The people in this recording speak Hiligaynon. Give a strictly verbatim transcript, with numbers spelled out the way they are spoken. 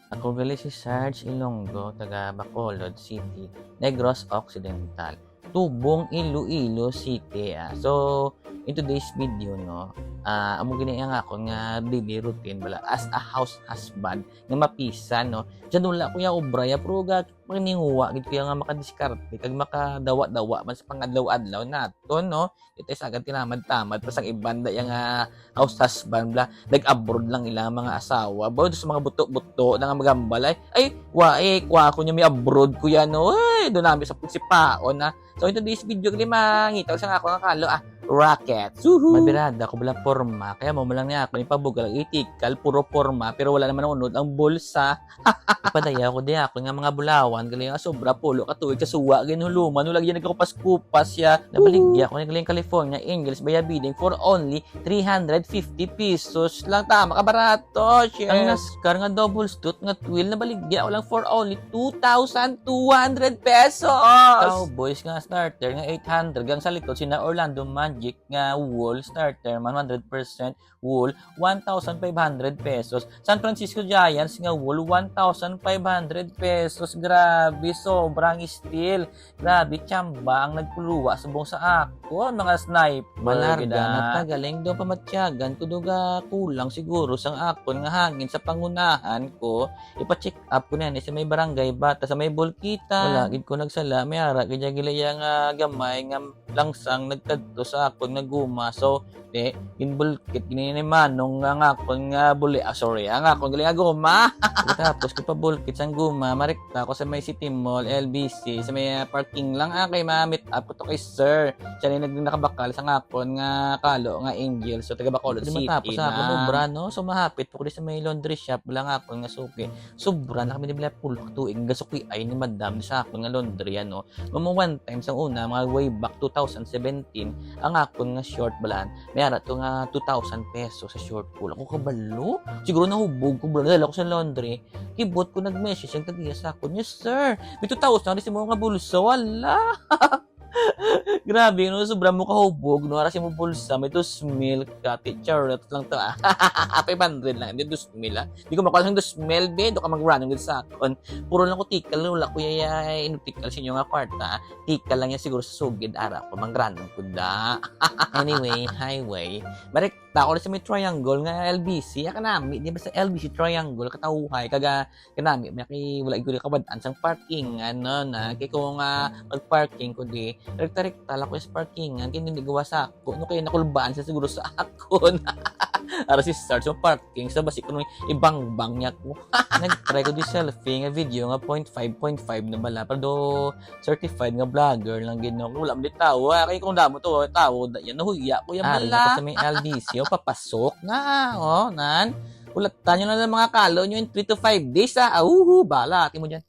Ako gali si Sarge Ilonggo, taga Bacolod City, Negros Occidental, Tubong, Iloilo City. Ah. So, in today's video, no, ah, amo gini ang akon nga daily routine bala as a house husband nga mapisan, no. Diyan wala ko ya obra ya, pero ga maninguha gid ko ya nga makadiskarte kag makadawa-dawa man sa pangadlaw-adlaw naton, no. Ito is agad tinamad-tamad pa sang iban da yang ah, house husband bla. Nag-abroad lang ilang mga asawa. Bro, sa mga buto-buto na nga magambal ay, ay, wa eh, kwa ko niya may abroad ko yan, no? Ay, doon namin sa pagsipaon na. So, in today's video, gali mangita ko sa ako nga kalo, ah, rocket. Suhu! Mabirada ko bala porma, kaya mo lang niya ako ipabugal ang itikal, puro porma, pero wala naman ang unod ang bulsa. Ipadaya ko di ako nga mga bulawan, gali nga sobra pulo ka tuig sa suwa, ginhuluman, wala gyud nagkakupas-kupas siya. Nabaligya ko ni galing California Angels, baya bidding for only three hundred fifty pesos lang. Tama ka barato, share. Ang NASCAR nga double stud nga twill, nabaligya ko lang for only two thousand two hundred pesos. Cowboys nga starter nga eight hundred, ang sa likod sina Orlando Magic nga wall starter man, one hundred percent wool, one thousand five hundred pesos. San Francisco Giants nga wool, one thousand five hundred pesos. Grabe, sobrang steal. Grabe, tsamba ang nagkuluwa subong sa akon, mga sniper. Malarga na ta, galing daw pamatyagan ko, duga kulang siguro sang akon nga hangin sa pangunahan ko. Ipa-check up ko na ni sa may barangay bata sa may Bulkita. Wala gid ko nagsala, may ara gid ya gilaya nga gamay nga langsang nagkadto sa akon nga guma. So, di, ginbulkit gini ni Manong nga, nga akon nga buli, ah, sorry, ang akon gali nga guma. Tapos ko pabulkit sang guma, marekta ko sa may City Mall, L B C, sa may, ah, parking lang, ah, kay ma-meet up ko to kay sir. Siya ni nag-, nakabakal sa akon nga kalo nga Angel, so taga Bacolod City na. Matapos sa akon obra, no? So, mahapit po ko di sa may laundry shop, wala nga akon nga suki. Sobra na kami ni bala pulo ka tuig nga gasukiay ni madam sa akon nga laundry, ano. Mamo one time sang una, mga way back two thousand seventeen, ang akon nga short balan, may ara to nga two thousand pesos sa short ko. Ako kabalo, siguro nahubog ko, bala, dala ko sa laundry. Kibot ko, nag-message ang tagiya sa akon, "Yes, sir. May two thousand na si mo nga bulsa, wala." Grabe, no? Sobra mo kahubog, no? Ara si mo bulsa, may two mil ka, ti charot lang to, ah. Five hundred lang, hindi two mil, ah. Di ko makuha sang dos mil, be. Do ka mag-random gid sa akon. Puro lang ko tikal, wala ko yaya inutikal sa inyo nga kwarta. Tikal lang yan siguro sa sugid, ara ko, mang-random ko da. Anyway, highway. Marekta ko sa may triangle nga L B C. Aka nami, di ba sa L B C triangle, katawhay, kaga, kanami, may ki-, wala ko kabad-an sang parking, ano na, kay ko nga mag-parking ko di, rekta-rekta lang ko sa parkingan, kay hindi gawa sa ako, no, kay nakulbaan siya siguro sa akon. Ara si Sarge, so parking, sa basi ko nung ibangbang niya ko. Nag-try ko di selfie nga video nga point five, point five na bala, pero do certified nga vlogger lang gid, no. Wala man di tawo, ah, kay kung damo to, tawo, da, yan, nahuya ko yan. Ari bala. Ako sa may L B C, oh, papasok na, oh, nan. Ulatan nyo na lang mga kalo nyo in three to five days, ah. Ahuhu, bala, ati mo dyan.